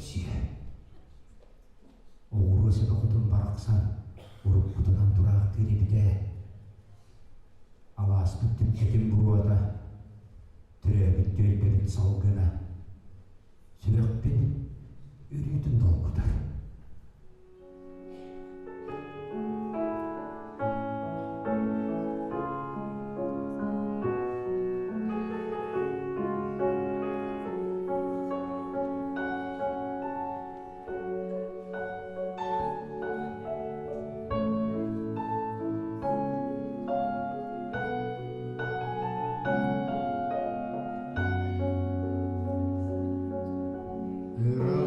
Оок-сиэ! Оҕуруо сэбэ хотун барахсан уруккутунан тураахтыыр эбит ээ. Алааспыт түптэтин буруота, төрөөбүт түөлбэбит салгына сүрэхпин өрүүтүн долгутар. Ыраах.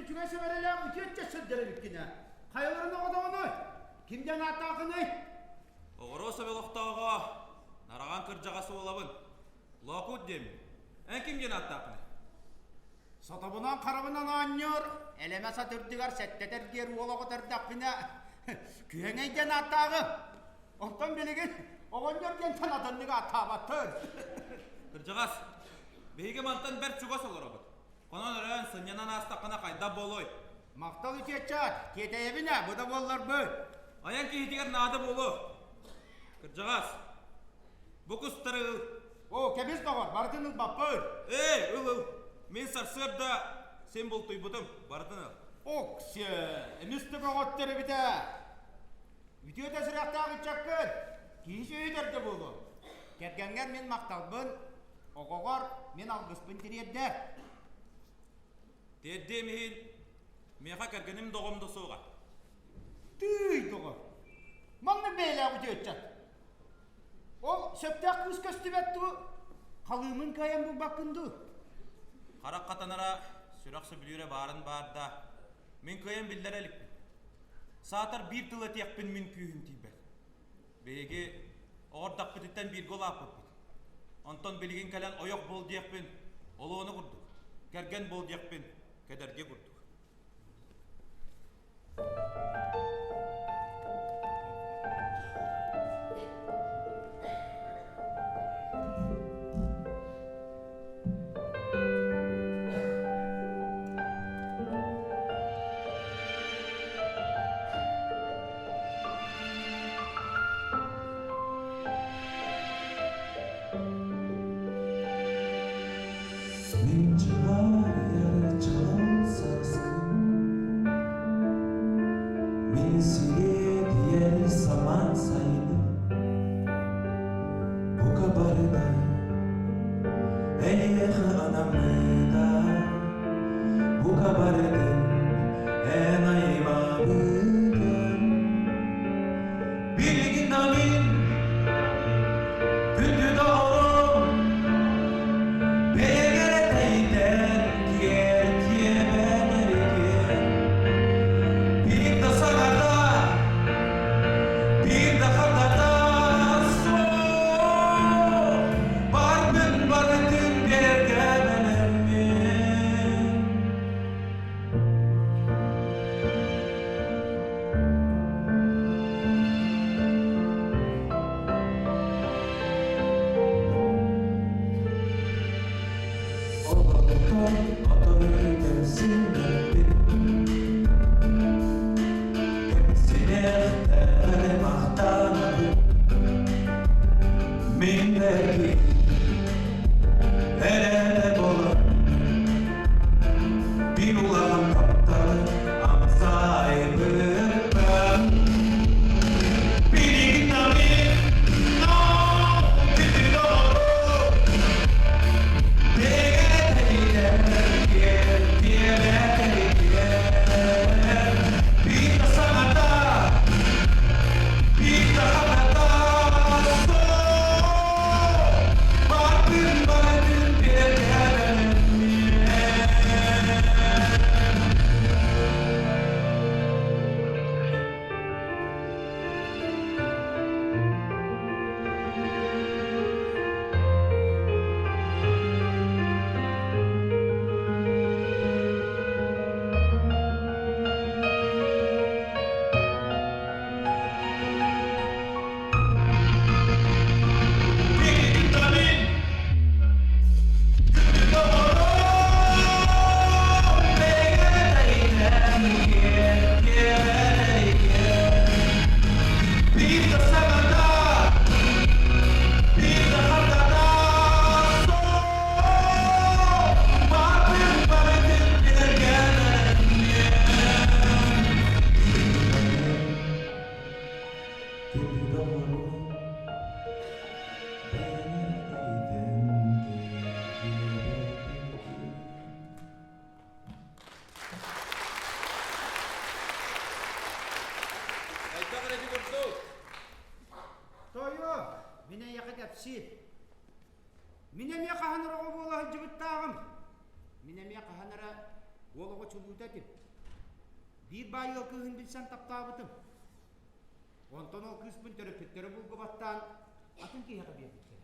үчүгэй сэбэрэлээх үтүө ыччат сылдьар эбиккин ээ. Хайаларын оҕотоҕунуй? Ким диэн ааттааххыный? Оҕуруо соболохтооҕо Нараҕан кырдьаҕас уолабын. Лоокуут диэммин. Эн ким диэн ааттааххыный? Сотобунан харабынан оонньуур, элэмэ сат үрдүгэр сэттэтэр диэр уол оҕото эрдэхпинэ, күөҥэй диэн ааттааҕым. Оттон билигин оҕонньор диэнтэн атыннык ааттаабаттар. Кырдьаҕас, биһиги мантан бэрт чугас олоробут. Хонон өрөөн, сынньанан аастаххына хайдах буолуой? Махтал үтүөччэт, тиэтэйэбин ээ, бу да буолларбын. Айан киһитигэр наада буолуо. Кырдьаҕас, бу кустары ыл. Оо, кэбис доҕор, барытын ылбаппын. Ээ, ыл ыл. Мин сарсыарда син бултуйбутум, барытын ыл. Оксиэ, эмис да бөҕөттөр эбит ээ. Үтүө да сүрэхтээх ыччаккын, киһи сүөһүтэр да буолуо. Кэргэҥҥэр мин махталбын, оҕоҕор мин алгыспын тириэрдэр. Тиэрдиэм иһин, миэхэ кэргэним доҕом да суоҕа. Тыый, доҕор, маннык бэйэлээх үтүө ыччат. Ол сөптөөх кыыс көстүбэт дуу, халыымын кыайан булбаккын дуу? Харах хатанара, сүрэх сөбүлүүрэ баарын баар да, мин кыайан биллэрэ иликпин. Саатар биир тыл этиэхпин мин күүһүм тиийбэт. Биһиги оҕордохпутуттан бииргэ улааппыппыт. Онтон билигин кэлэн ойох буол диэхпин, олуона курдук, кэргэн буол диэхпин, кэдэрги курдук. Мин чаҕаарыйар чаҕыл сааскым, Мин сириэдийэр самаан сайыным, Бука барыта эйиэхэ анаммыта, Бука барытын эн аймаабытын. Билигин да мин күндү доҕорум Бэйэҥ эрэ тэйитэн киэртиэбэн эригин Биир да саҥата, биир да хардата суох Барбын барытын биэргэ бэлэммин Олохтон отой кэмсиннэрбин Кэмсиниэхтээҕи махтанабын Мин бэрки эрэнэ болон Биир улахан тапталы амсайбыппын Билигин да мин Хайдах эрэ ити курдук? Тойо, мин эйиэхэ кэпсиир. Мин эмиэ хаһан эрэ оҕо буола сылдьыбыттааҕым. Мин эмиэ хаһан эрэ. Уол оҕо чулуута этим. Биир баай ыал кыыһын билсэн таптаабытым. Онтон ол кыыспын төрөппүттэрэ булгубаттаан атын киһиэхэ биэрбиттэрэ.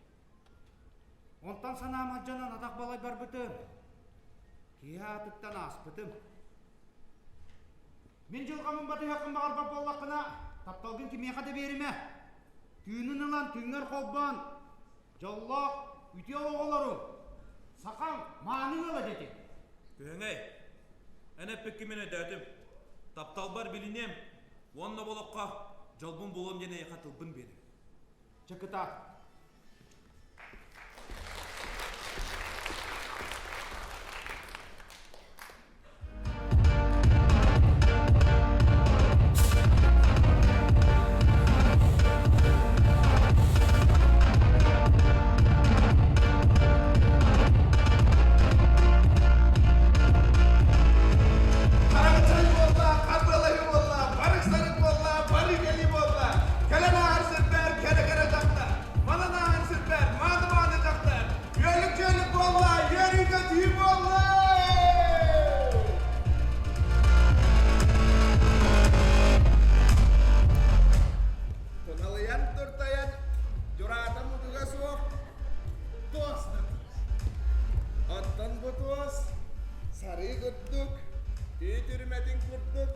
Онтон санаам алдьанан атах балай барбытым. Киһи аатыттан ааспытым. Мин дьылҕамын батыһыаххын баҕарбат буоллаххына, тапталгын кимиэхэ да биэримэ. Тыынын ылан тыыҥҥар холбоон, дьоллоох, үтүө оҕолору, сахаҥ мааны ыала дэтин. Күһэҥэй, эн эппиккин мин өйдөөтүм. Тапталбар билиниэм уонна бу олоххо дьолбун булуом диэн эйиэхэ тылбын биэрэбин. Чакытаах. Хараҥачай буолла, харбыалаһыы буолла, барык-сарык буолла, бары кэлии буолла. Кэлэн ааһар сирбэр кэрэ-кэрэ дьахтар, манан ааһар сирбэр мааны-мааны дьахтар, үөлүк-дьүөлүк буолла, үөрүү-көтүү буолла! Туналыйан туртайан, дьураата мутуга суох туос да туос. Оттон бу туос сарыы курдук, үүт үрүмэтин курдук,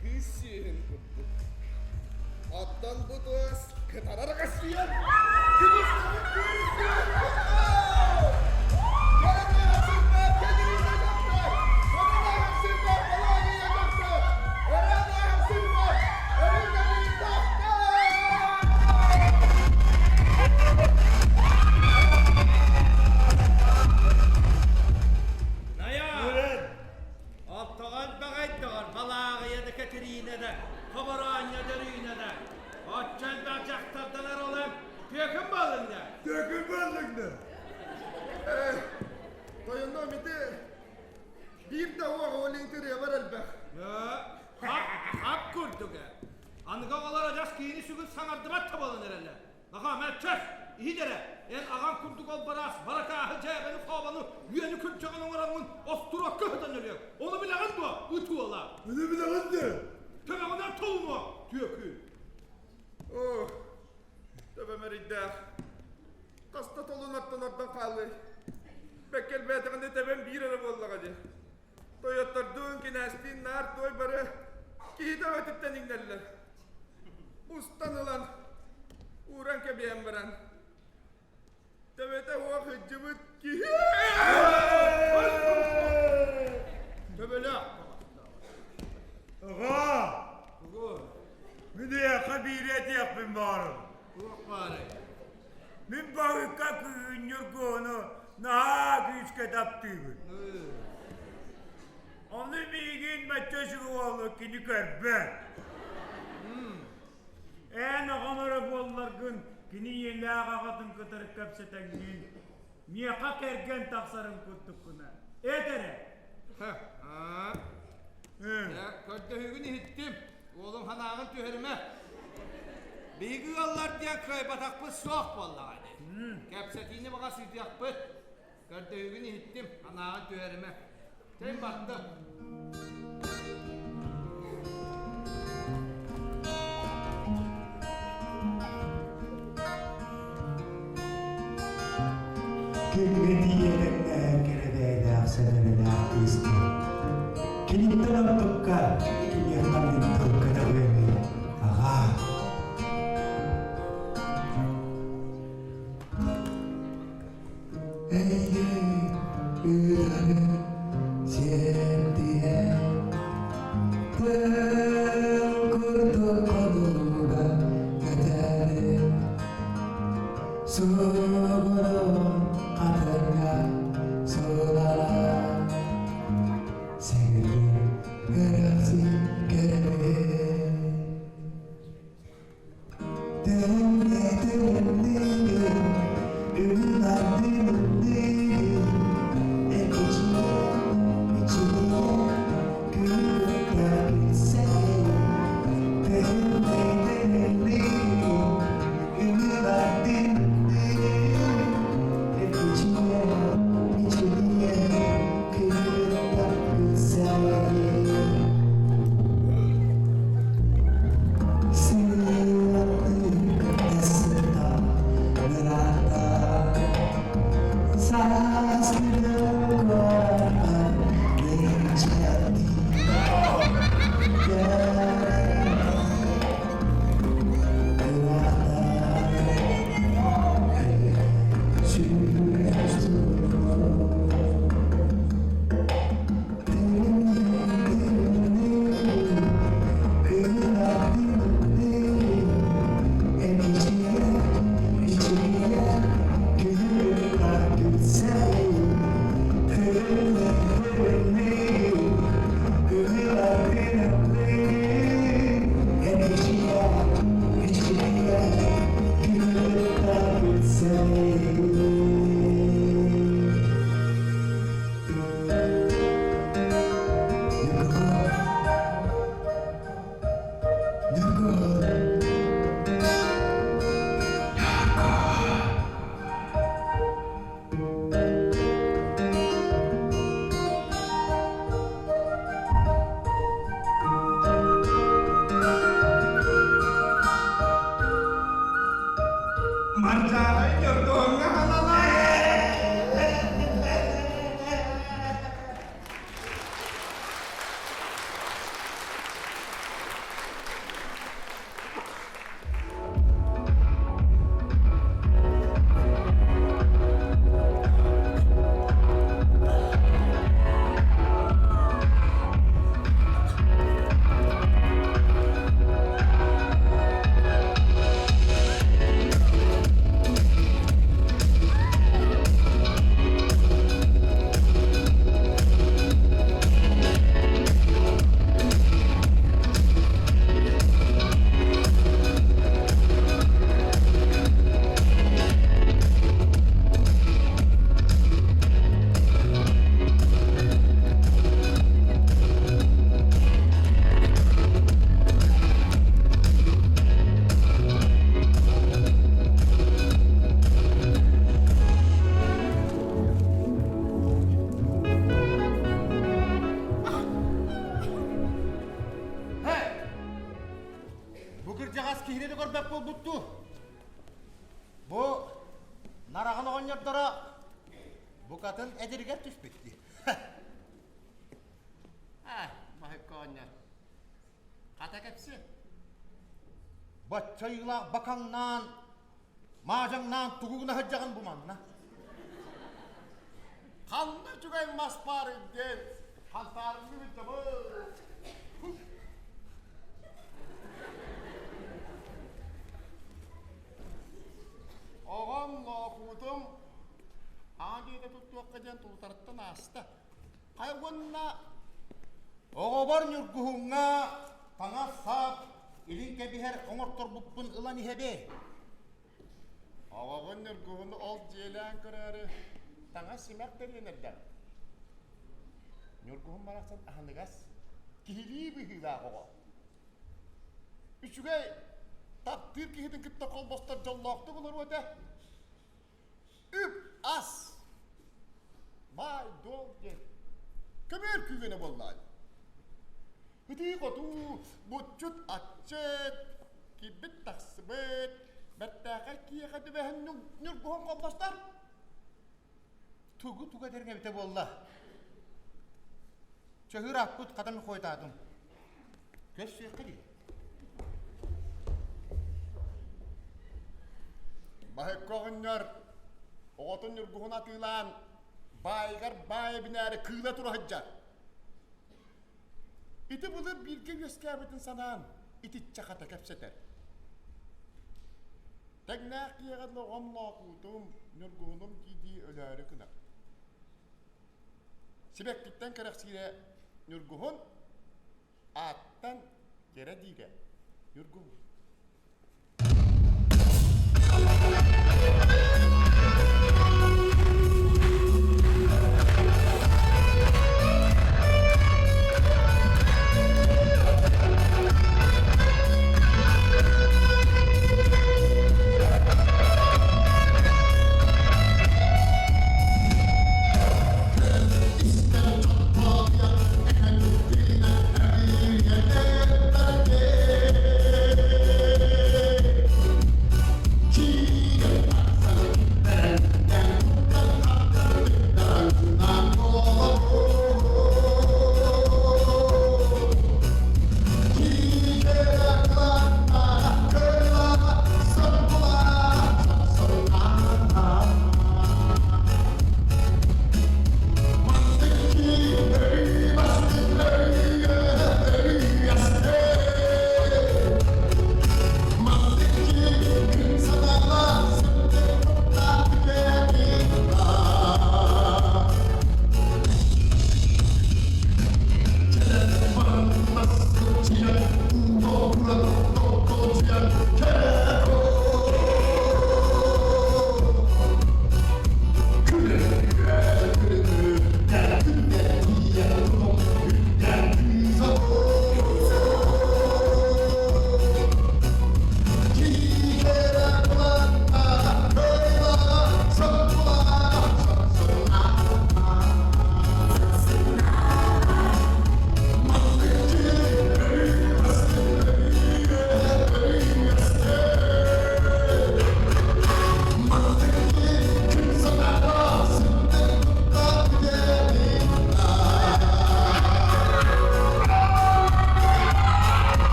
кыыс сүүһүн курдук. Оттон бу туос кытарар касыйан, күнүс кыыс сүүһүн курдук! Найаа! Оттоҕон баҕайдоҕор Балааҕыйа да Кэтириинэ да, Хобороонньо да Өрүүнэ да, оччо элбэх дьахтарданар олом түөкүн буоллуҥ да? Түөкүн буоллуҥ да? Тойонум ити биир да уоҕа ол интерьебар элбэх. Хап, хап курдук ээ. Аныгы оҕолор адьас киһини сүгүн саҥардыбат да буолан эрэллэр. Аҕам, чэ, иһит эрэ, эн аҕаҥ курдук ол бараас баракааһы, дьээбэни-хообону, үөнү күрдьэҕин оҥороҥҥун остуруокка ыһытан өлүөҥ. Ону билэҕин дуо, ыт уола? Ону билэҕин дуо? Төбөҕүнэн толунуо, түөкүн. Оо, төбөм эрэйдээх. Хаста толунартан ордон хаалыай. Бэккэлбээтэҕинэ тэбэм биир эрэ буоллаҕа дии. Тойоттордуун, кинээстиин наар той бары киһи төбөтүттэн иҥнэллэр. Устан ылан, ууран кэбиһэн баран, төбөтө уох ыдьыбыт киһи Төбөлөөх. Аҕаа! Мин эйиэхэ биири этиэхпин баҕарабын. Туох баарый? Мин баһыкка күһүн Ньургуһуну наһаа күүскэ таптыыбын. Ону миигин бачча үчүгэй кини көрбөт. Эн оҕом эрэ буолларгын кини ийэлээх аҕатын кытары кэпсэтэҥҥин, миэхэ кэргэн тахсарын курдуккуна. Эт эрэ. Көрдөһүүгүн иһиттим. Уолум санааҕын түһэримэ. Биһиги ыаллар диэн кыайбатахпыт суох буоллаҕа ини. Кэпсэтиини баҕас ыытыахпыт. Көрдөһүүгүн иһиттим, санааҕын түһэримэ. Чэй бардым. Күҥҥэ тиийэн кэрэ бэйэлээх сэмэрэлээх кыыска киниттэн ордукка киниэхэ мин тыл көтөҕүөмүй аҕаа Эйигин ыытары сиэттиһэ Тыл курдук хонууга көтөрү Сугурун хатыҥҥа суулана Сигиргин көрөсүн көрөбүн Төннө төннүгүн Ыллардым ыллыгын Эпичигэ бичигэ Күлүккэ күлсэйин Төннө төннүгүн Ыллардым ыллыгын Эпичигэ бичигэ Күлүккэ Мардьааһай Ньургуһуҥҥа халалаа! Бу кырдьаҕас киһини да көрбөт буолбуттуу. Бу нараҕын оҕонньордоро букатын эдэригэр түспүт дии. Аа, маһыкка оҕонньор. Хата кэпсиэ. Бачча ыылаах бакаҥнаан, маадьаҥнаан тугу гына сылдьаҕын бу манна? Ханна үчүгэй мас баарый диэн хантаарыҥҥы билдэммит. Оҕом лоокуутум аан дьиэтэ туттуохха диэн тулутарыттан ааста. Хайа уонна оҕобор Ньургуһуҥҥа таҥас-сап, илин кэбиһэр оҥорторбуппун ылан иһэбин. Оҕоҕун Ньургуһуну ол дьиэлээн көрөөрү таҥас-симэх тэрийэн эрдэҕин. Ньургуһун барахсан аһыныгас, киһилии быһыылаах оҕо. Үчүгэй, таптыыр киһитин кытта холбостор дьоллоохтук олоруо этэ. Үп-ас, баай-дуол диэн көмүөл күүгэнэ буоллаҕай. Ытыы-хотуу, буччут-аччыт, киирбит-тахсыбыт, бэртээхэй киһиэхэ түбэһэн ньургуһун холбостор. Тугу-тугу этэрин эбитэ буолла. Чөһүүр ааппыт хатан хойтаатым. Көрсүөххэ дии. Баһыкка оҕонньор оҕотун ньургуһун атыылаан баайыгар баай эбинээри кыыла тура сылдьар. Ити былыр бииргэ үөскээбитин санаан итиччэ хата кэпсэтэр. Тэҥнээх киһиэхэ оҕом лоокуутум, ньургуһунум дии-дии өлөөрү гынар. Сибэккиттэн кэрэхсиирэ Ньургуһун, ааттан кэрэ диирэ Ньургуһун.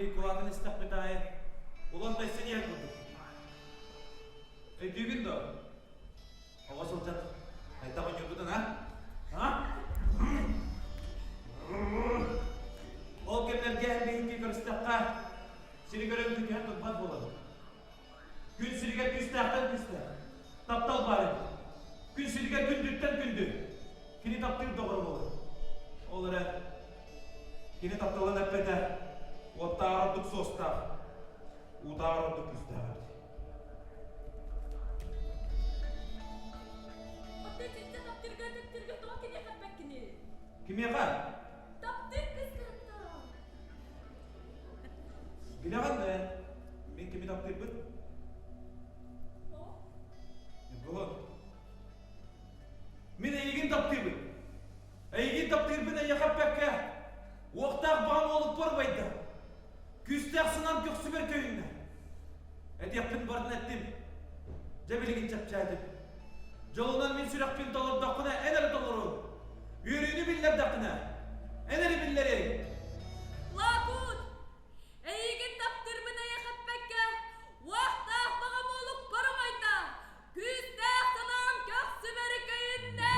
биһиги улаатан истэхпит аайы улам да иһэр курдук. Өйдүүгүн дуо? Оҕо сылдьан хайдах оонньуурбутун, а? А? Ол кэмнэргэ биһикки көрүстэххэ сири көрөн күтүһэн турбат буолабыт. Күн сиригэр күүстээхтэн күүстээх, таптал баар эбит. Күн сиригэр күндүттэн күндү. Кини таптыыр доҕоро буолар. Ол эрэн, кини тапталын эппэтэ, уоттааҕар ордук суостаах, уутааҕар ордук күүстээх эбит. Оттон ситтэ таптыырга таптыырга тоҕо киниэхэ эппэккиний? Кимиэхэ? Таптыыр кыыскытыттан. Билэҕин да, мин кими таптыырбын? Ньургуһун. Мин эйигин таптыыбын. Эйигин таптыырбын эйиэхэ эппэккэ, уохтаах баҕам уолукпар убайда. Күүстээх санаам көхсүбэр көһүннэ. Этиэхпин барытын эттим. Дьэ билигин чэпчээтим. Дьолунан мин сүрэхпин толордоххуна эн эрэ толоруоҥ. Үөрүүнү биллэрдэххинэ эн эрэ биллэриэҥ. Лаакут! Эйигин таптыырбын эйэхэппэккэ, уохтаах баҕам уолукпар умайда. Күүстээх санаам көхсүбэр көйүннэ!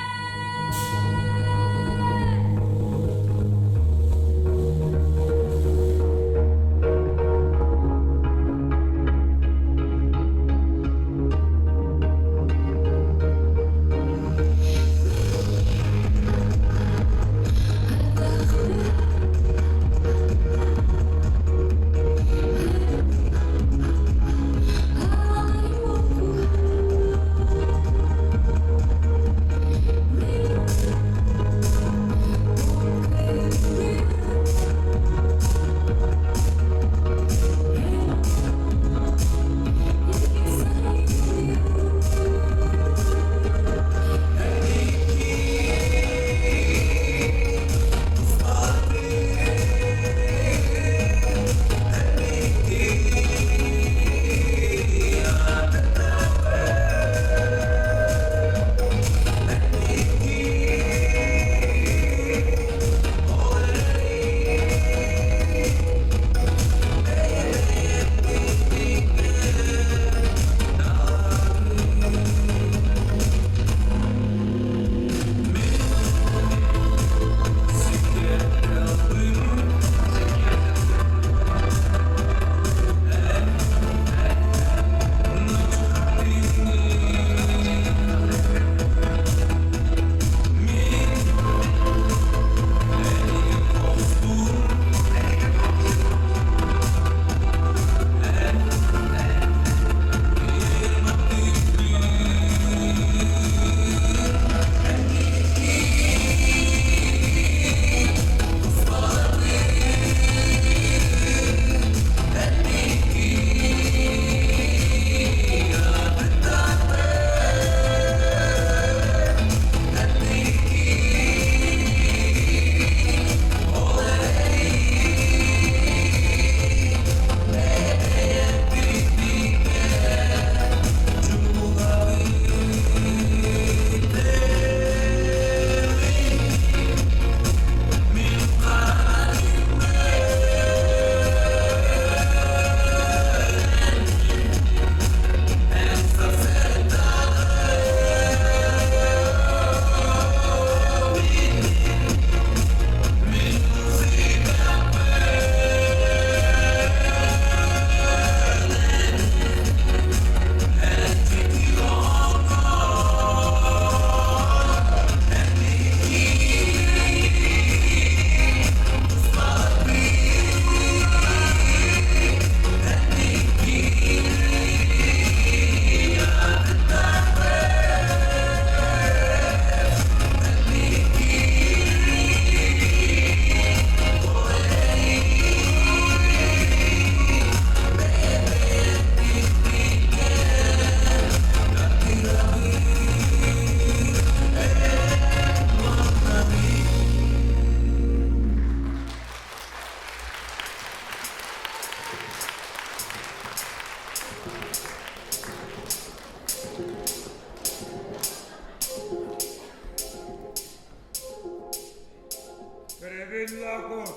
Көрөбүн Лоокуут,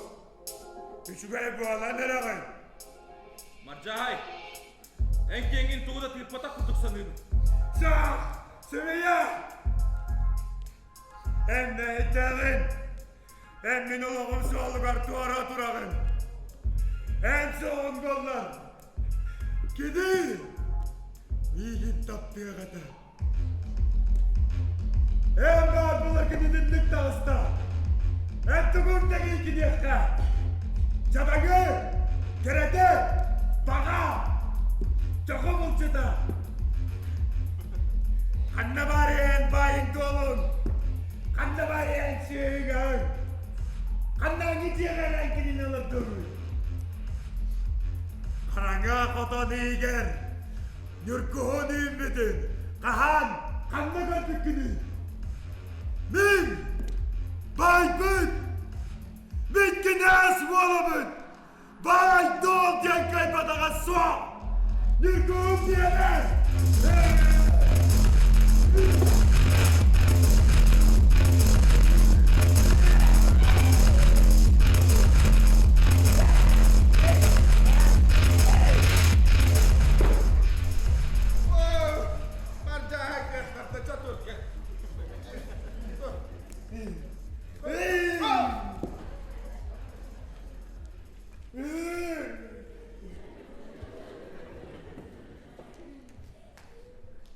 үчүгэй буолан эрэҕин. Мардьаай, эн киэҥҥин тугу да тыыппатах курдук саныыбын. Саах! Сымыйа! Эн мэһэйдээҕин! Эн мин олоҕум суолугар туора тураҕын! Эн суоҕуҥ буоллар, кини миигин таптыах этэ. Эн баар былыргын итинник таҕыста. Эн тугуҥ тэҥий киниэхэ? Дьадаҥы, кэрэтэ, баҕа, чоху булчута. Ханна баар эн баайыҥ дуолуҥ? Ханна баар эн сүөһүҥ? Ханнааҥҥы дьиэҕэр эн кинини олордуҥ? Хараҥа хотон иһигэр Ньургуһун үүммүтүн хаһан, ханна көрбүккүнүй? Мин байбыт! Мин кинээс буолабын! Баай дуол диэн кыайбатаҕа суох! Ньургуһун диэмэ!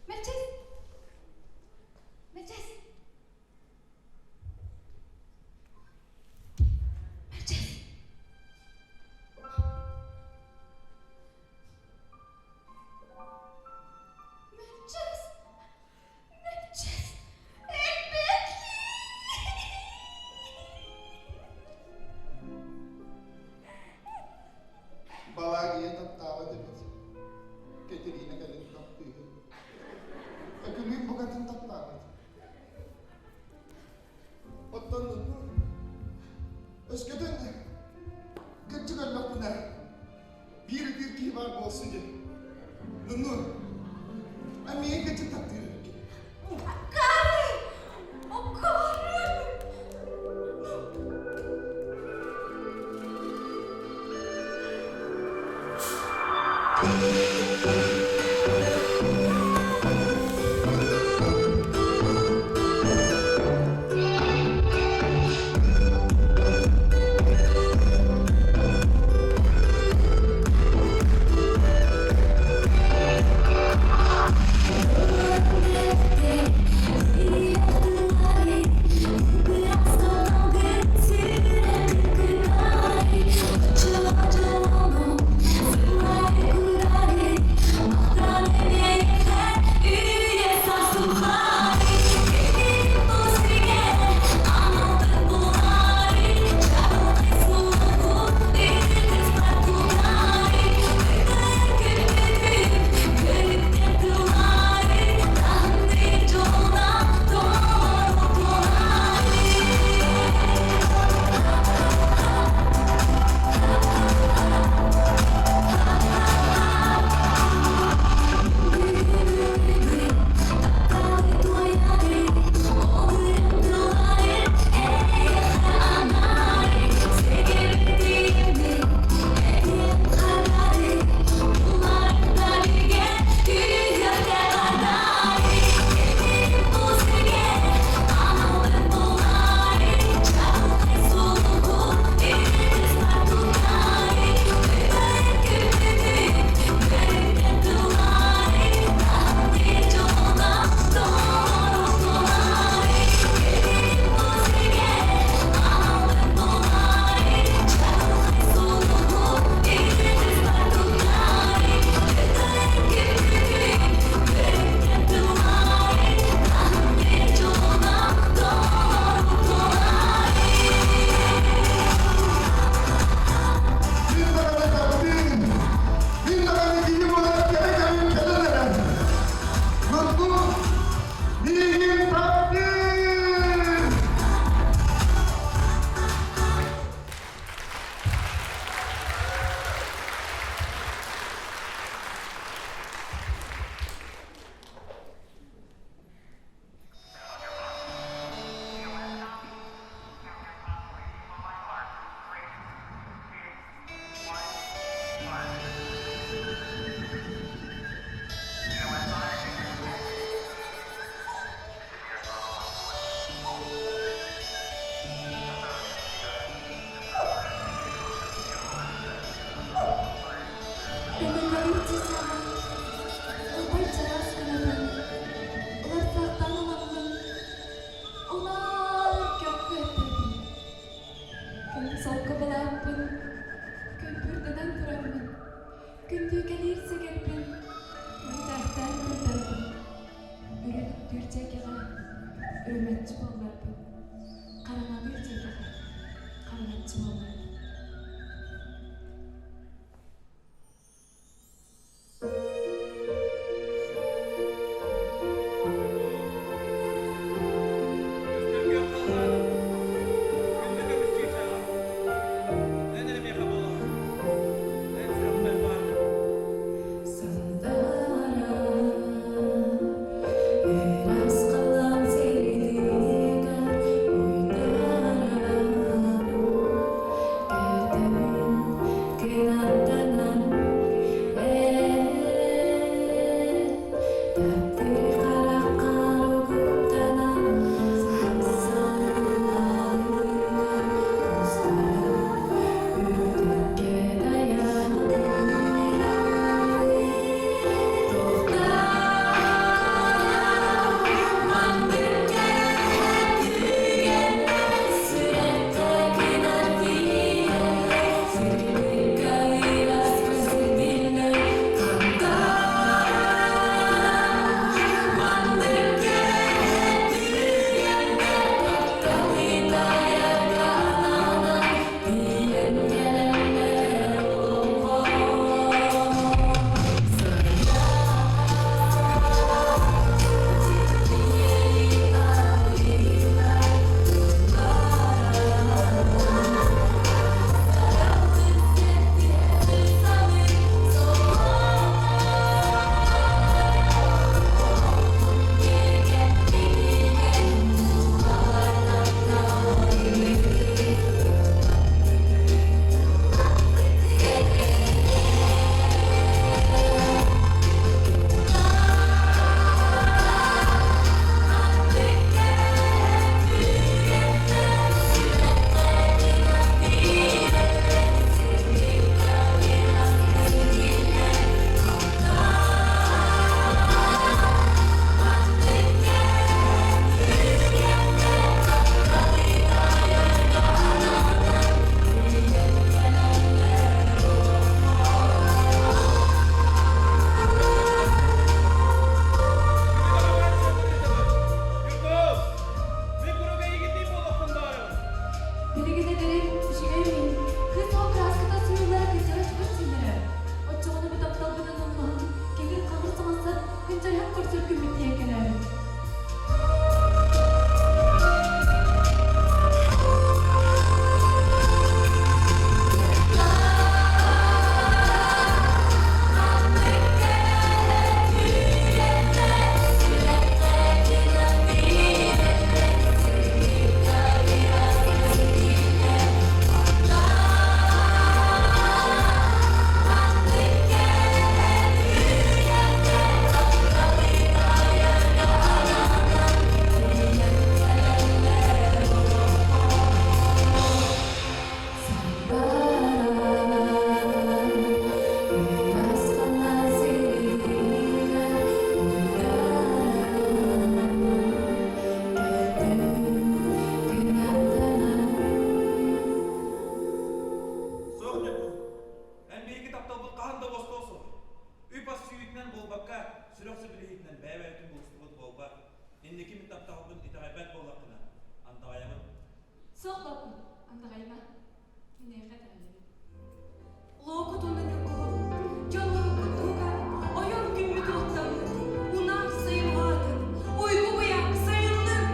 Мэлдьэс! Мэлдьэс! Мэлдьэс! Мэлдьэс! Мэлдьэс! Элбэки! Балагия таптаабат эбит. Кэтэриинэ кэлин таптыыһы. Өкүлүүн букатын таптаабат. Оттон өскөтүн кырдьык өллөхпүнэ биир ытыыр киһи баар буолсу диэн. Нунну, эмиэ кырдьык таптыыр эбиккин. Аккаары! Аккаары! Таптыыр хараххар угуттанан, сарсыҥҥы кустарым үрдүккэ дайан Ньургус! Мин куруук эйигинниин буолуохпун баҕарабын. Билигин эдэрим, үчүгэй мин. Кыыс ол кырааската сыыллара кырдьара чугас дииллэрэ. Оччоҕуна бу тапталбынан ыллаһан, киһи-хаҕыр саҥарсар, кынчарыһан көрсөр күммүт тиийэн кэлээри. Суох Ньургус. Эн биһиги тапталбыт хаһан да бостуо суох. Үп-ас сүүйүүтүнэн буолбакка, сүрэх сөбүлэһиитинэн бэйэ-бэйэбитин булустубут буолбат. Инники мин тапталбын итэҕэйбэт буоллаххына, андаҕайабын. Суох баппын, андаҕайыма. Киниэхэ итэҕэйэбин. Лоокутунан Ньургуһун, дьоллоруккут туһугар ойор күммүт уоттаммыт, унаар сайын уһаатын, уйгу быйаҥ сайыннын!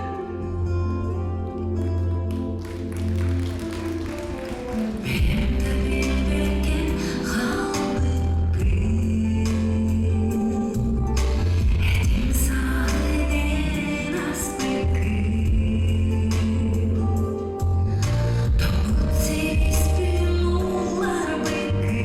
Бэйэм да билбэккэ хаалбыппын Этим саҕынын аспыккын Тоҥмут сириспин уулларбыккын.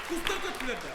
Кустар көттүлэр да.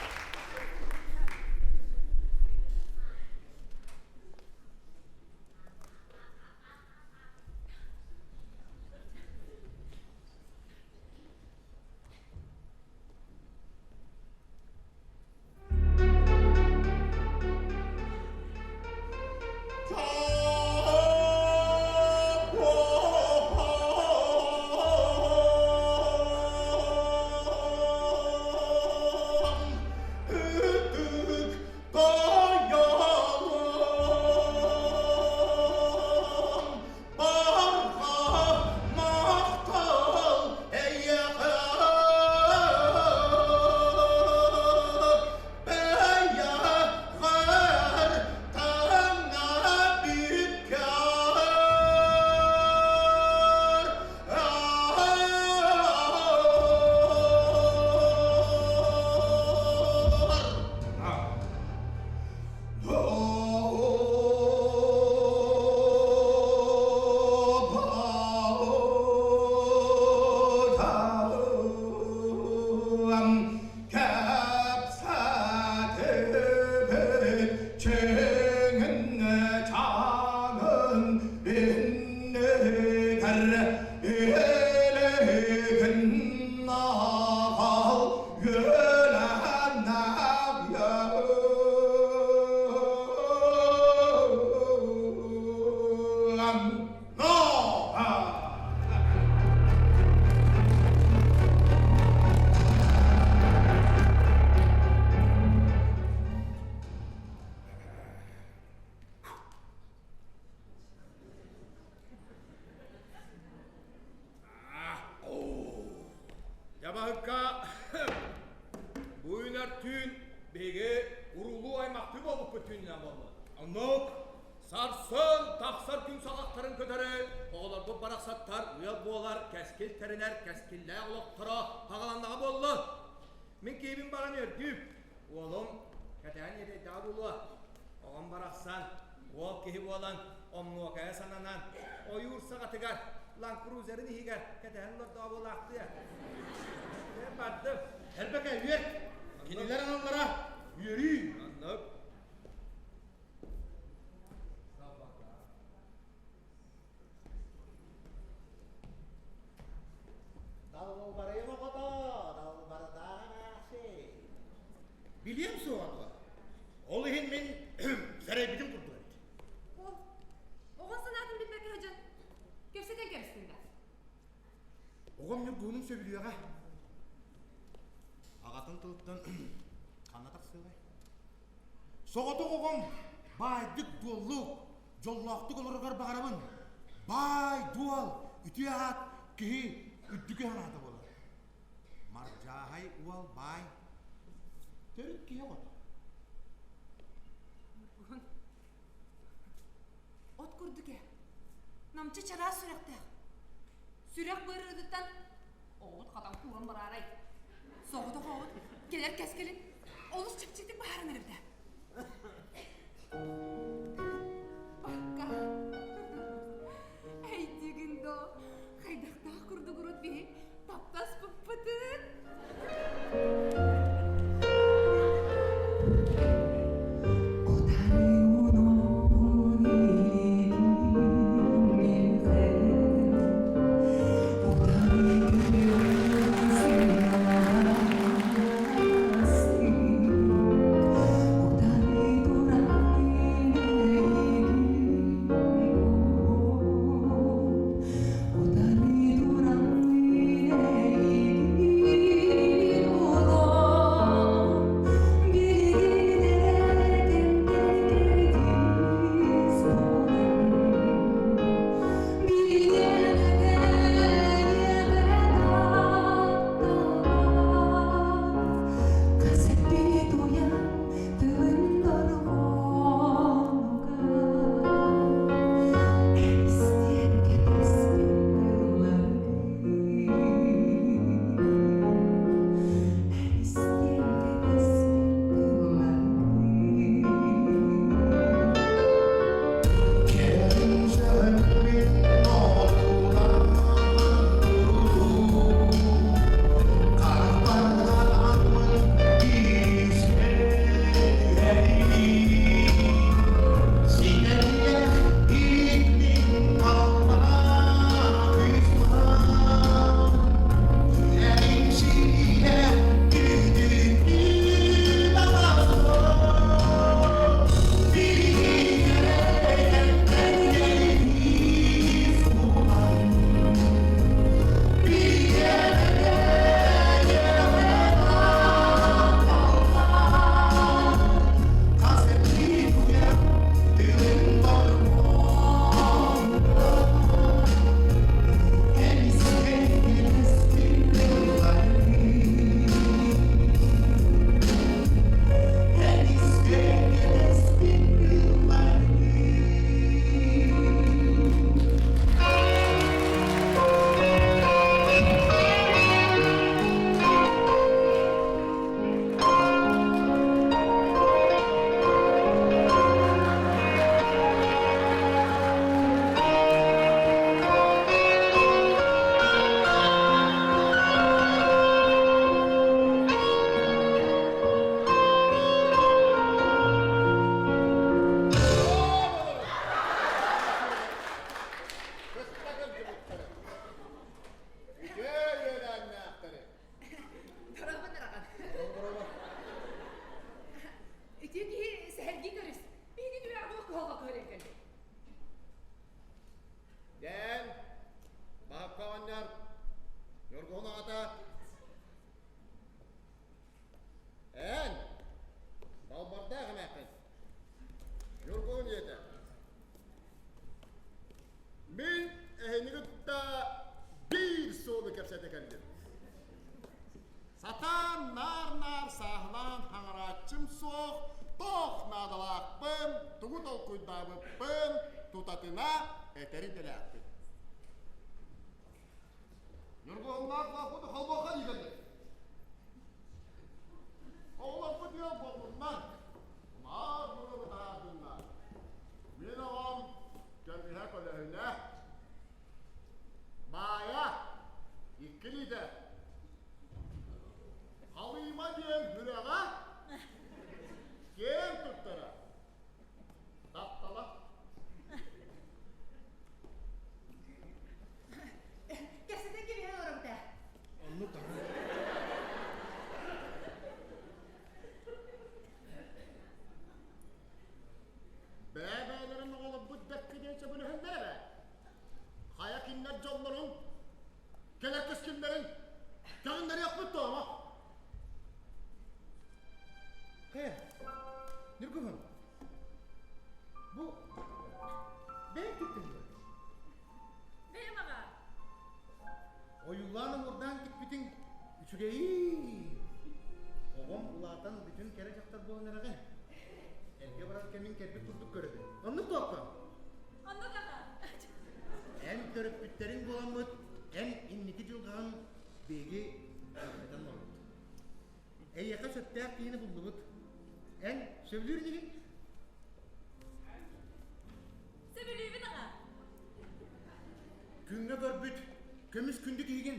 Дьабаһыкка бу үүнэр түүн биһиги уруулуу аймахтыы буолбуппут түүнүнэн буолла. Оннук сарсын тахсар күн саҕахтарын көтөрү оҕолорбут барахсаттар ыал буолар, кэскил тэринэр, кэскиллээх олохторо хаҕаланнаҕа буолла. Мин киһибин баран үөрдүүм. Уолум кэтээн иэдэйдэҕэ буолуо. Оҕом барахсан уол киһи буолан омнуокайа сананан ойуур саҕатыгар Лан-крузерын иһигэр кэтэһэн олордоҕо буолаахтыа. Бардым. Элбэкэ үөр. Кинилэр аналлара үөрүү. Оннук. Далбарыйым оҕото, далбардаах эмээхсин. Билиэм суоҕа дуо? Ол иһин мин сэрэйбитим курдук эбит. Ол, оҕо санаатын билбэккэ сылдьан, кэпсэтэн кэбистиҥ да? Оҕом ньургуһунун сөбүлүөҕэ. Аҕатын тылыттан ханна тахсыаҕай? Соҕотох оҕом баайдык-дуоллук, дьоллоохтук олороругар баҕарабын. Баай-дуол, үтүө аат киһи үрдүкү санаата буолар. Мардьааһай уол баай, төрүт киһи оҕото. Ньургуһун, от курдук ээ, намчы чараас сүрэхтээх. Сүрэх быарыытыттан оҕобут хатан кууран бараарай. Соҕотох оҕобут кэлэр кэскилин олус чэпчэкитик быһааран эрэбитэ. Бакка. Эйдигин доо, хайдахтаах курдук урут биһи таптаспыппытын. Наар сааһылаан хаҥарааччым суох, туох наадалаахпын, тугу толкуйдаабыппын тутатына этэр идэлээхпин. Ньургуһуннаах лааппыты холбуохха диибэллэр. Оҕолорбут ыал буоллуннар, наар буруо бытаардыннар. Мин оҕом көмүһэ көлөһүнэ, Маайа иккилиитэ Халыма диэн үрэҕэ киэн туттара таптала. Кэпсэтэн кэбиһэн олоробут ээ. Оннук даҕаны. Бэйэ-бэйэлэрин оҕолорбут бэркэ диэн сөбүлэһэллэр эбээт. Хайа кинилэр дьоллорун, кэлэр кэскиллэрин кэҕиннэриэхпит дуо? Хайа, Ньургуһун, бу бэйэҥ тиктиҥ дуо? Бэйэм аҕа. Ойуулаан оҥордаан тикпитиҥ үчүгэйий. Оҕом улаатан бүтүн кэрэ дьахтар буолан эрэҕин. Эргэ барар кэмиҥ кэлбит курдук көрөбүн. Оннук туохха? Оннук аҕа. Эн төрөппүттэриҥ буоламмыт, эн инники дьылҕаҕын биһиги көрбөтөн олоробут. Эйиэхэ сөптөөх киһини буллубут. Эн сөбүлүүр инигин? Сөбүлүүбүн аҕа. Күҥҥэ көрбүт көмүс күндү киһигин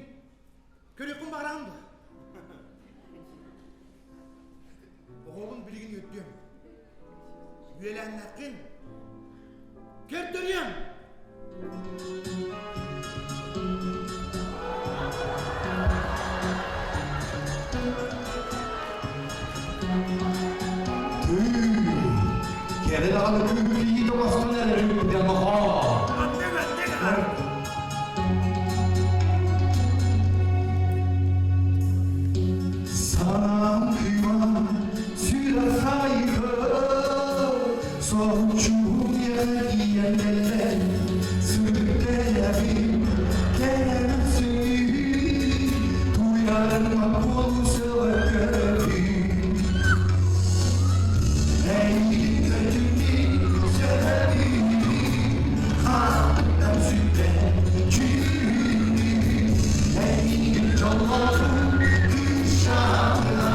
көрүөххүн баҕараҕын дуо? Оҕобун билигин үөрдүөм. Үөлээннэххин көрдөрүөм! Кэрэ даҕаны күүһү кийиит оҥостон эрэрин бүтэн нохоо. Санаам кыыма сүрэх хайгы соһуччуһун тиийэн кэллэ сүрдэйэбин кэлэн сүнньү туйарыма буолу сөбөккөбүн эйигин көтүммүн сөбүн хааттан сүттэн дьүһүннүн эйигин дьоллоохун кыысчаана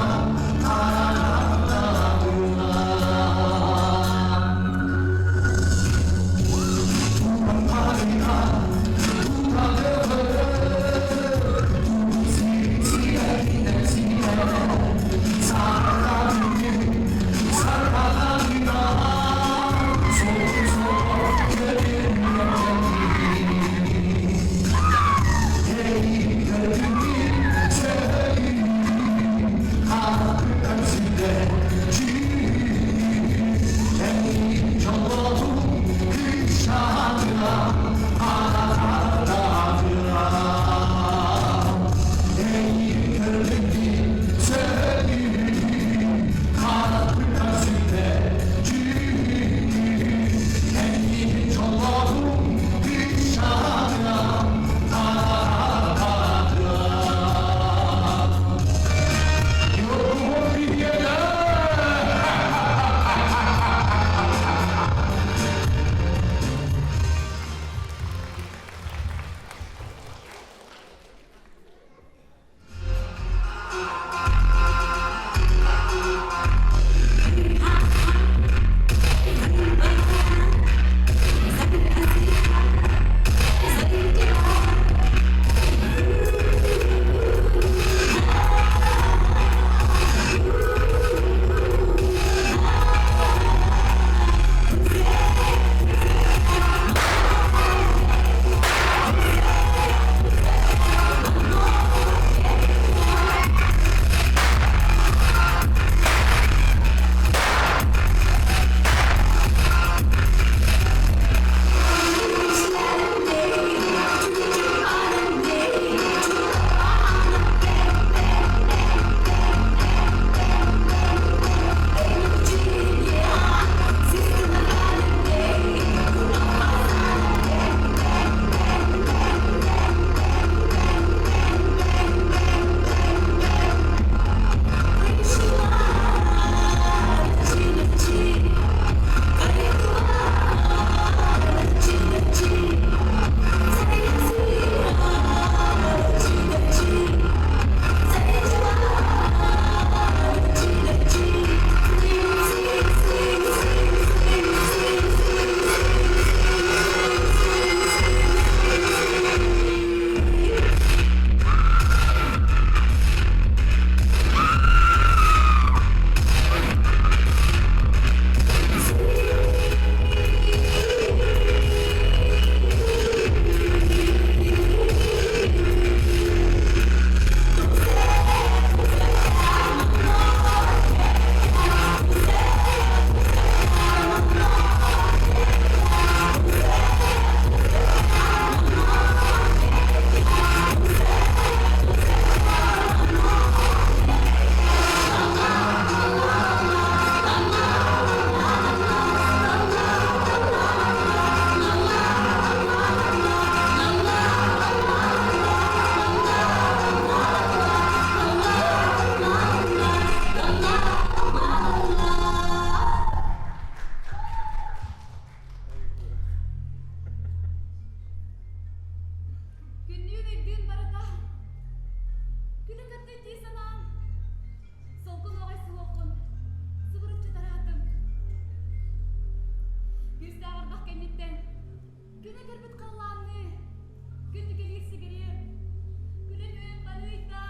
кэнниттэн күнэ көрбүт халлаанныы, күндүкэлиир сигириэм, күлэн үөн барыйда.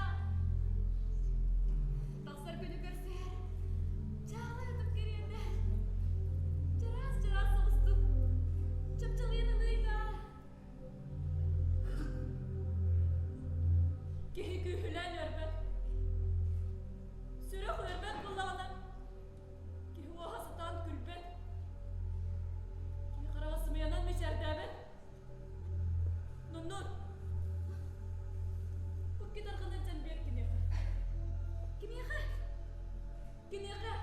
Тахсар күнү көрсүһэр, чаала ытып кэриэтэ, чараас-чараас соҕустук, чапчалыйан ылыйда. Киһи күүһүлээн үөрбэт. Сүрэх үөрбэт буоллаҕына, киһи уоһа сатаан күлбэт. Киһи хараҕа сымыйанан мичээрдээбэт. Нуннур, икки тарҕанан дьэн биэр киниэхэ. Кимиэхэ? Киниэхэ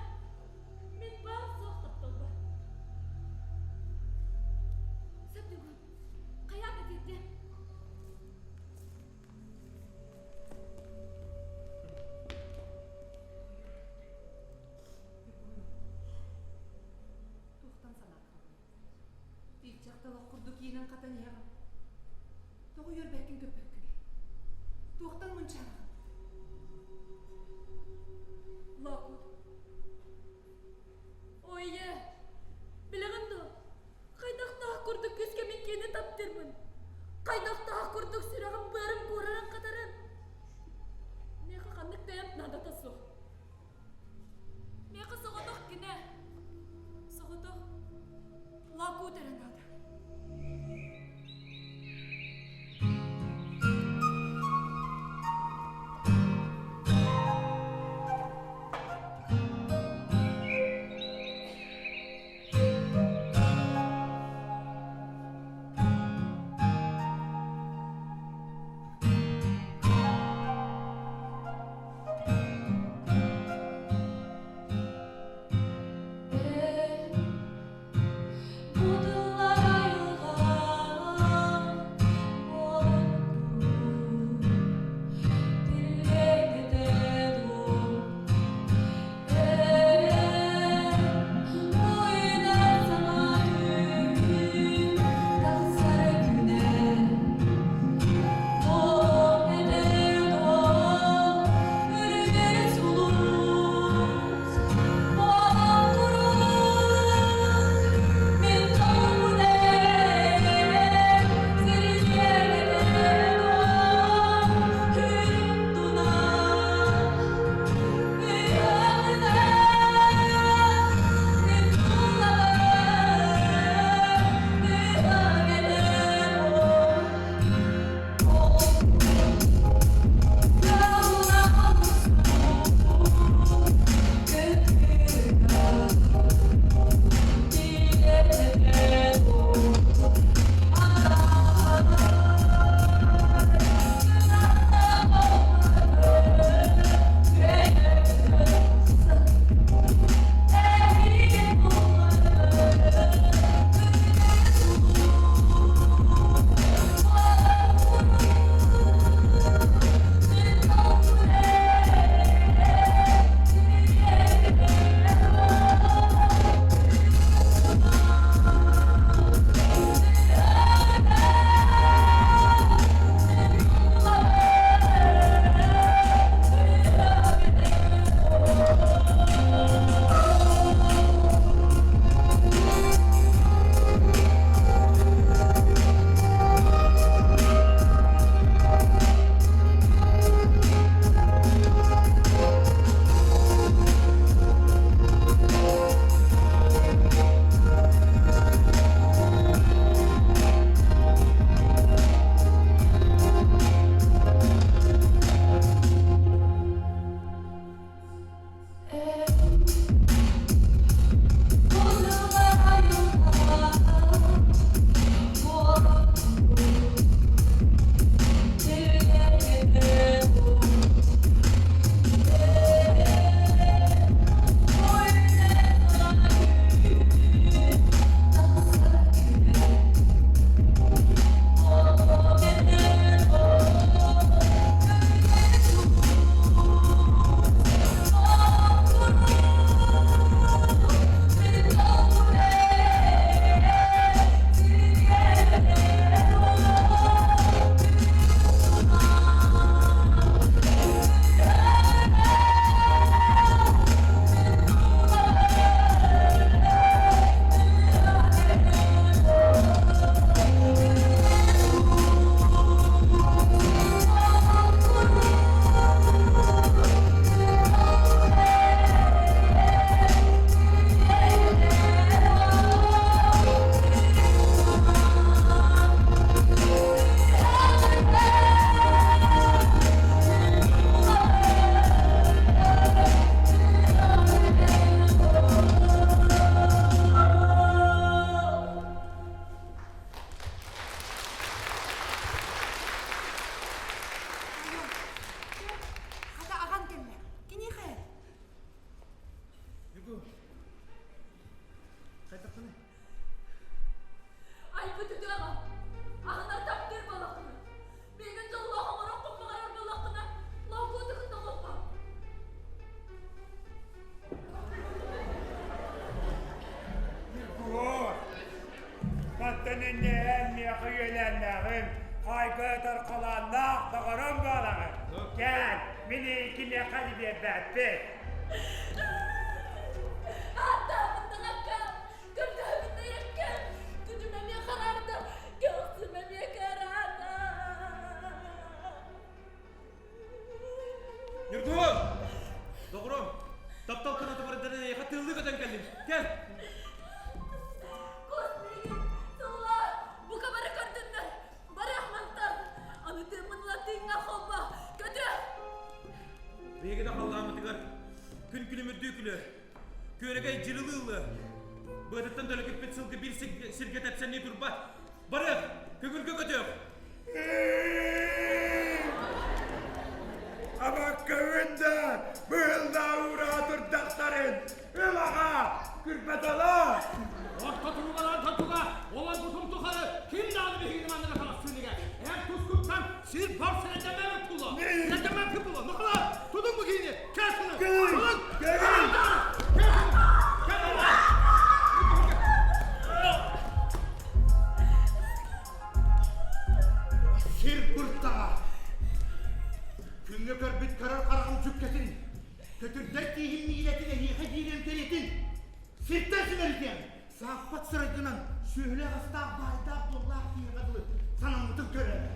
мин баар-суох тапталбар. Сөп бүгүн. Хайаан да тиэрдиэм. Туохтан санаатаҕым? Тииччэх талах курдук иинэн хатан иһэҕин. Тоҕо үөрбэккин көппөккүн? Туохтан мунчаараҕын? Лоокуут. Ой ийэ, билэҕин дуо? Хайдахтаах курдук күүскэ мин киһини таптыырбын, хайдахтаах курдук сүрэҕим быарым куурарын хатарын. Миэхэ ханнык да эмп наадата суох. Миэхэ соҕотох кинэ, соҕотох Лакут эрэ наада. биэрбэппит. Ааттаабыттан акка, көрдөһөбүттэн эккэ, күнүм эмиэ хараарда, көхсүм эмиэ кыараата. Ньургуһун! Доҕорум, таптал кынаты барыдарын эйиэхэ тыыллыы көтөн кэллим. Кэл! Кус миигин сыллаа, бука бары көрдүннэр, барыах мантан. Аны тыыммын ыла тыыҥҥа холбо, көтүө! Биһиги да халлааммытыгар күн күлүмүрдүү күлүө, күөрэгэй дьырылыы ылыа. Быатыттан төлөкүппүт сылгы биир сиргэ тэпсэннии турбат. Барыах, көҥүлгэ көтүөх! Абаккабын да быһыллаа уураа турдахтарын ылаҕа күрбэтала! Орто туругалаан тотуга, олорбутум тухары ким даҕаны биһигини манныга таҥастыыныга эн тускуттан сир бар сирэдэмэбит була. Сирэдэмэппит була. Нухала, тутун бу киһини, кэсини, тутун! Сир быртаҕа Күҥҥэ көрбүт көрөр хараҕым дьүккэтин, көтүрдэр тииһим миилэтин эһиэхэ киириэн кэриэтин, сиртэн симэлитиэм, сааппат сырайгынан сүөһүлээх астаах баайдаах дуоллаах киһиэхэ дылы санаммытын көрөөрү.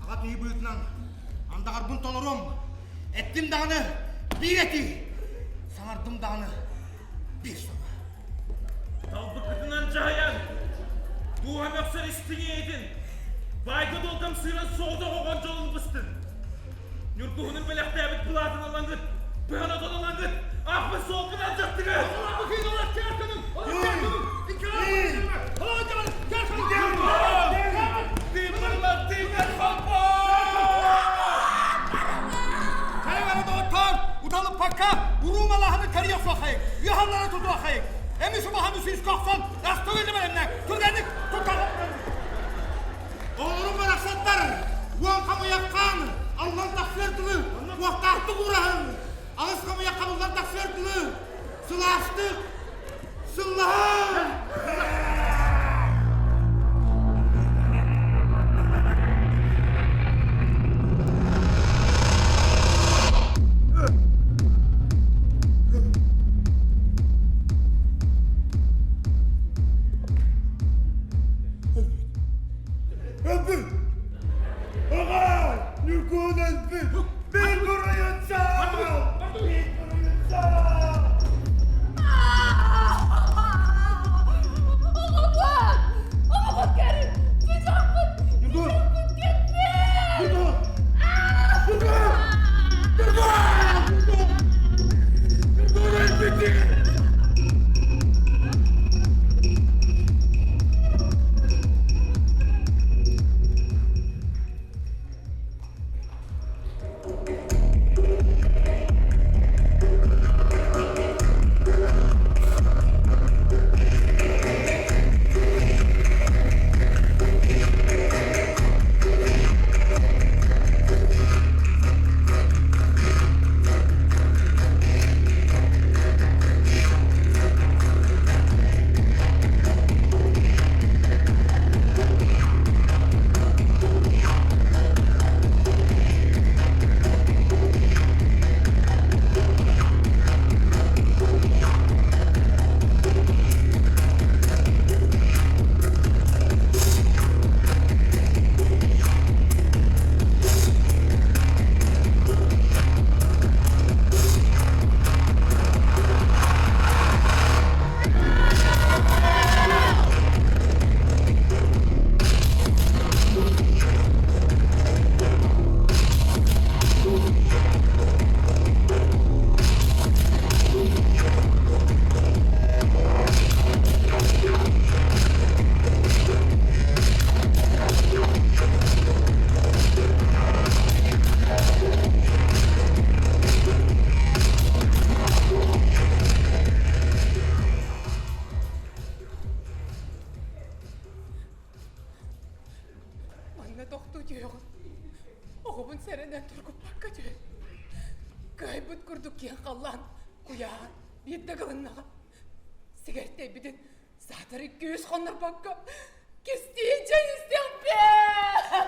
Аҕа киһи быһыытынан андаҕарбын толоруом, эттим даҕаны биир этии, саҥардым даҕаны биир саҥа. Талбыккытынан дьаһайан, дууһа мөхсөр истиҥ ийэтин, баайга долгам сыыран соҕотох оҕон дьолун быстын. Ньургуһунун бэлэхтээбит былаатын ылаҥҥыт, быһан отон ылаҥҥыт, аахпыт суолбун алдьаттыгыт! Уталыппакка уруу малаһаны кария суохайык, үөһаллара тутуохайык. Эми субаһаны сүүс кохсон, растыгы бэлэмнэ, түргэнник туттаҕын. Оҕолорум барахсаттар, уон хамыйаххаан, аллан тахсыар дылы, уохтаахтык уураһын, аҕыс хамыйах хабыллан тахсыар дылы, сылаастык, сыллаһын! Өлбүт! Аҕа! Ньургун өлбүт! Бил буруйун саал! Бил буруйун саал! Оҕобут! Оҕобут кэлин! Чычахпыт! Ньургун! Чычахпыт кэлбит! Ньургун! Ньургун! Ньургун! Ньургун өлбүт! Манна тохтуу түһэҕин. Оҕобун сэрэнэн тургуппакка түһэн. Кыайбыт курдук киэҥ халлаан куйаан биирдэ гылыннаҕа. Сигэртэйбитин саатар күүс хоннорбокко кистии чэй истиэхпин!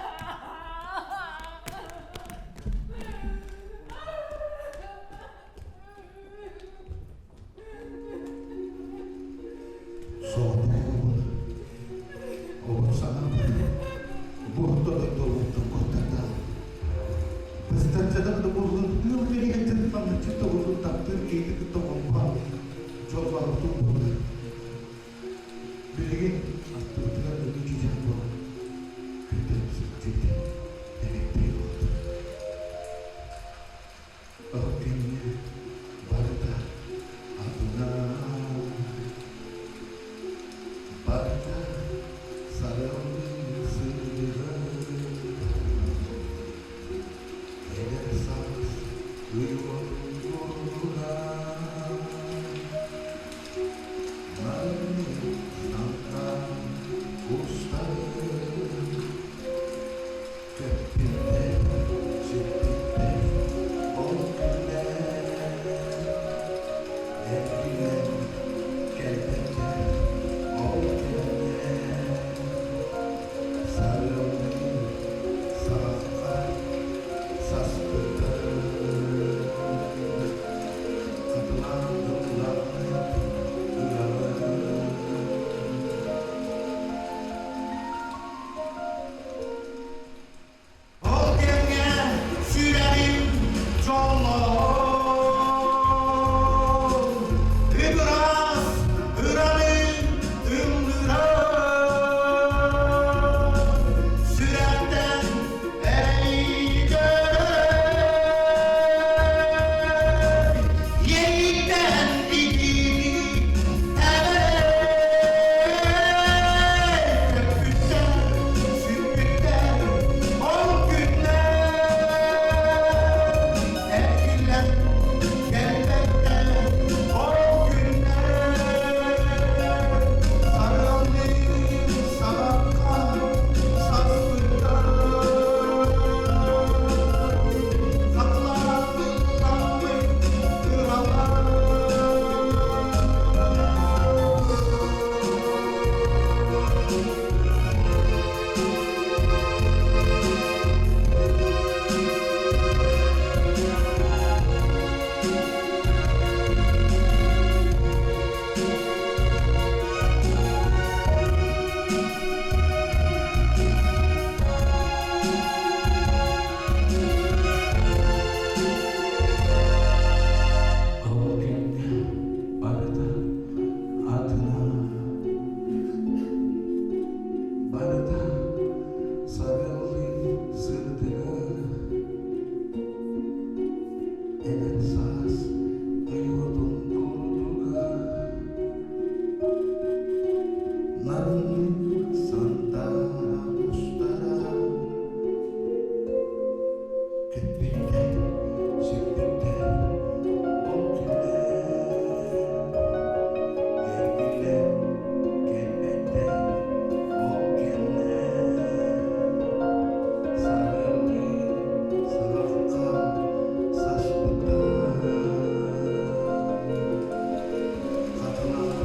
Эдэр саас ойуутун курдуга Нарыннык сандаара устара Көппүттэр, сүппүттэр ол күннэр Эргиллэн кэлбэттэр ол кэмнэр Сарыаллыы саҕахха саспыттар Хатылаан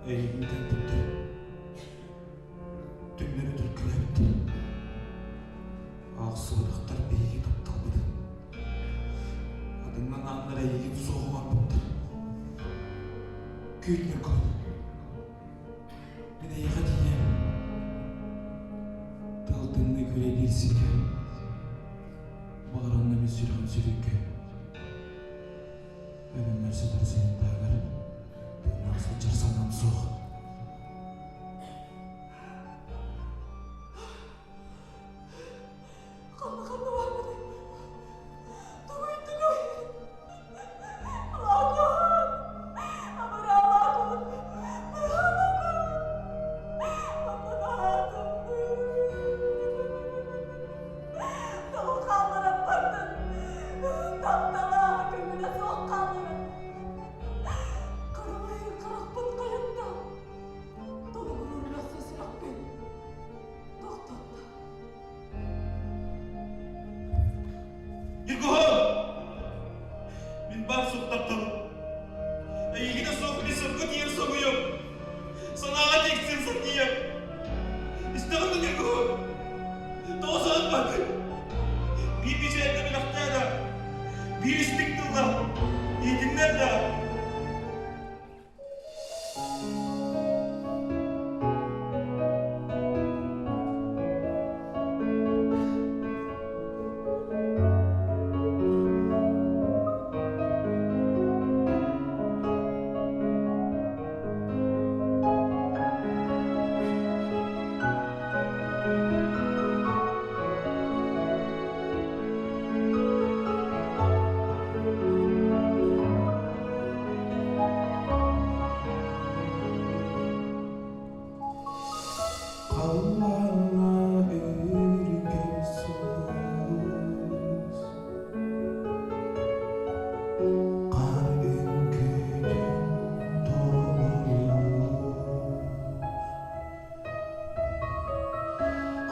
Эйигин кэлбиттэр Түҥнэри төлкөлөөбүттэр Аахсыбатахтар биһиги тапталбытын Атыҥҥа анааннар эйигин суох оҥорбуттар Күн Ньургун Мин эйиэхэ тиийэм Тыл тымныы күрэйдиир сиргэ Баҕар онно мин сүрэҕим сүрүккэ Өлүммэр сытар сирин таһыгар тыыннаах сылдьар санаам суох. Ханна-ханна барбытай? Тугуй, тугуй? Лакон! Абыраа Лакон! Лакон! Манна Тоҕо хаалларан бардын? Таптала көҥүлэ суох хаалларан. Харамайын харахпын хайатта. Истэҕин да Ньургуһун? Тоҕо саҥарбатыҥ? Биир мичээрдэ бэлэхтээ да, биир истиҥ тылла иитиннэр да. Халлааҥҥа үргэл сулус Хаар үҥкүүтүн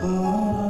толору.